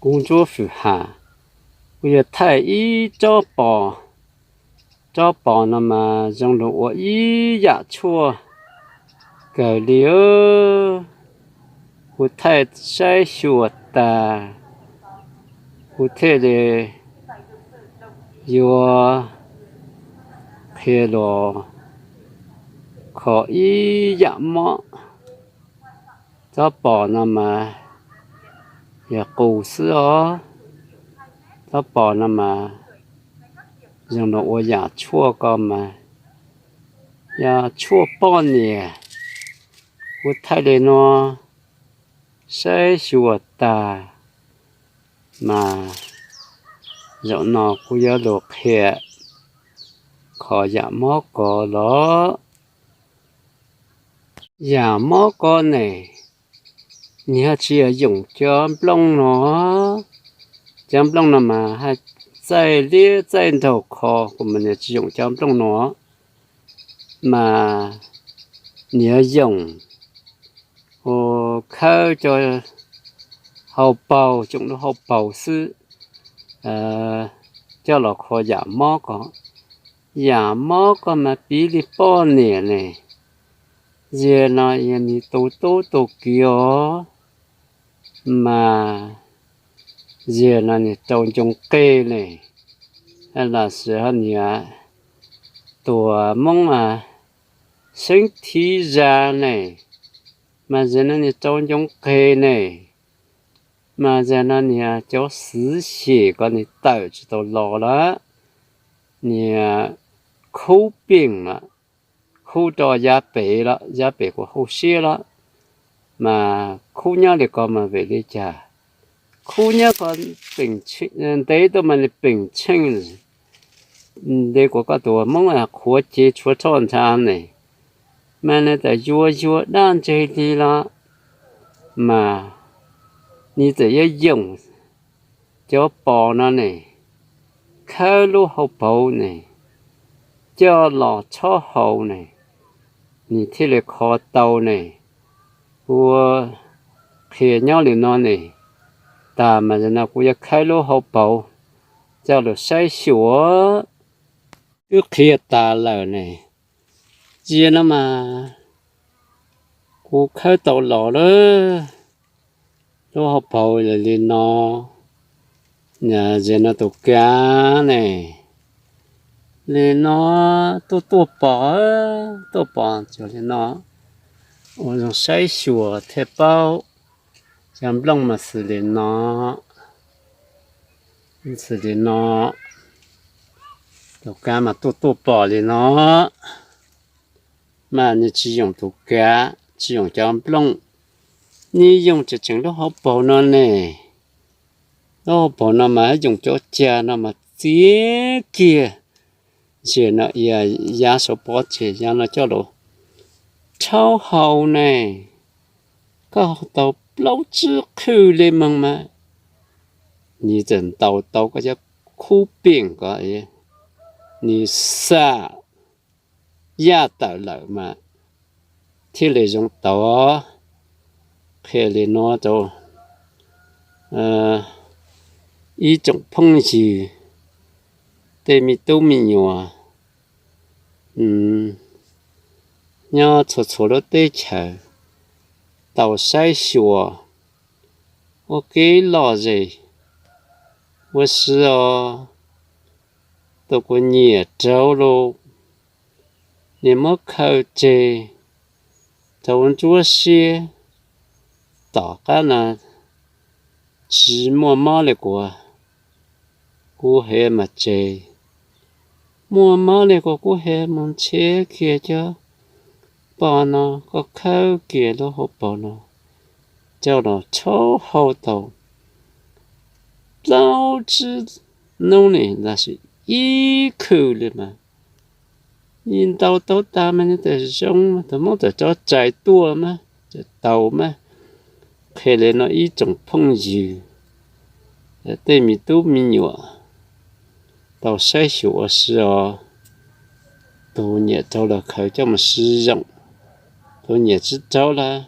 Kuv Ntsuab Fwm Ham, kuv yuav thaij ib tsob pos. Tsob pos no mas zoo luag ua ib yam tshuaj kawg li. Kuv thaij saib xyuas tas, kuv thiaj li yuav qhia los kho ib yam mob. Tsob pos no mas yog qus xwb os. Tsob pos no mas zoo luag ua yam tshuaj ko mas yog tshuaj poj niam. Kuv thaij li no saib xyuas tas mas zaum no kuv yuav lug qhia kho yam mob ko los. Yam mob ko ne, nws ho tsis yog yoom cov nplooj no. Cov nplooj no mas haj txaij liab txaij nraug kho, kuv mas nws tsis yoom cov nplooj no, mas nws yog yoom ua khawb cov hauv paug, tsoom lub hauv paug xwb, coj los kho yam mob ko. Yam mob ko mas piv li poj niam ne, ziag no yog nws tus tub tus kiv os, mas ziag no nws rau ncoo qe ne, los sis ho nws tuam moob seeb thiv zag ne, mas ziag no nws rau ncoo qe ne, mas ziag no nws cov xwv xyem ko nws tawm tsis tau los lawm, nws khub peem lawm, khub rau yav pem lawm, yav pem kuv hauv siab lawm, mas khub nyob li ko mas vim li cas? Khub nyob ko peem, ntev tuaj mas nws peem tsheej li kuv koj tus moob qhuav cev tshuav roj ntsha ne, mas nws txawm yuav yuav dab ntseg li los, mas nws txawm yuav yoom cov pos no ne, khawb lub hauv paug ne, coj los tshob haus ne, nws thiaj li kho tau ne. Kuv qhia nyob li no ne, tas mas no kuv yuav khawb lub hauv paug coj los saib xyuas. Wb qhia tas lawm ne, ziag no mas kuv khawb tau los lawm. Lub hauv paug li no, ziag no tus kav ne, li no tuaj tuaj pom, tuaj pom cuag li no, ua zoo saib xyuas thiaj paub. Cov nplooj mas xws li no, xws li no, tus kav mas tuaj tuaj pom li no, mas nws tsis yoom tus kav, tsis yoom cov nplooj, nws yoom tseem tseem lub hauv paug no ne. Lub hauv paug no mas yoom cov cag no mas txiav kiag, ziag no yav saum pob tsev yav no coj los rhaub haus ne, koj haus tau plaub tsib qhwv li mas mas nws txawm ntaus tau koj cov khub peem ko, nws xam yaj tawm lawm mas thiaj li zoo tau. Qhia li no rau ib tsoom phooj ywg, tej me tub me nyuam nyob txhua txhua lub teb chaws tau saib xyuas ua kev lom zem ua si os. Tus kuv nyiam raug lus, nws muab khaws tseg rau ntsuab siab. Tom qab no tsis muaj mob li kuv, kuv hev mas tseg. Muaj mob li kuv, kuv hev mus ntshe kiag cov pos no, koj khawb kiag lub hauv paus no coj los rhaub hau tau plaub tsib hnub ne los sis ib khw li mas nws ntaus tau tas mas nws txawm zoo, tus hmoob txawm tso tsais tuaj mas txawm tau mas. Qhia li no ib tsoom phooj ywg, tej me tub me nyuam tau saib xyuas ua si os. Tus nyiam raug los khaws coj mus siv zoo, tus nyiam tsis raug los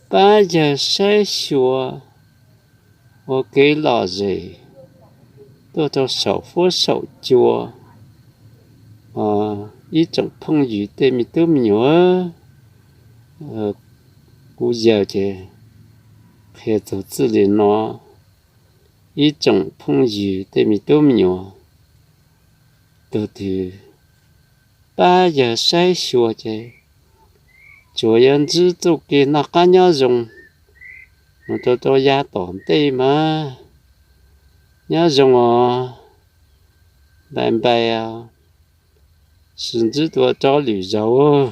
pab yawg saib xyuas. ua kev lom zem tuaj rau saum huab saum cua. Ib tsoom phooj ywg tej me tub me nyuam, kuv yawg ces qhia txog txij li no. Ib tsoom phooj ywg tej me tub me nyuam, tug twg pab yawg saib xyuas ces tsuas yog ntsib txuj kev noj qab nyob zoo mus rau rau yav tom ntej mas nyob zoo os, npai npai os, sis ntsib dua rov lwm zaus.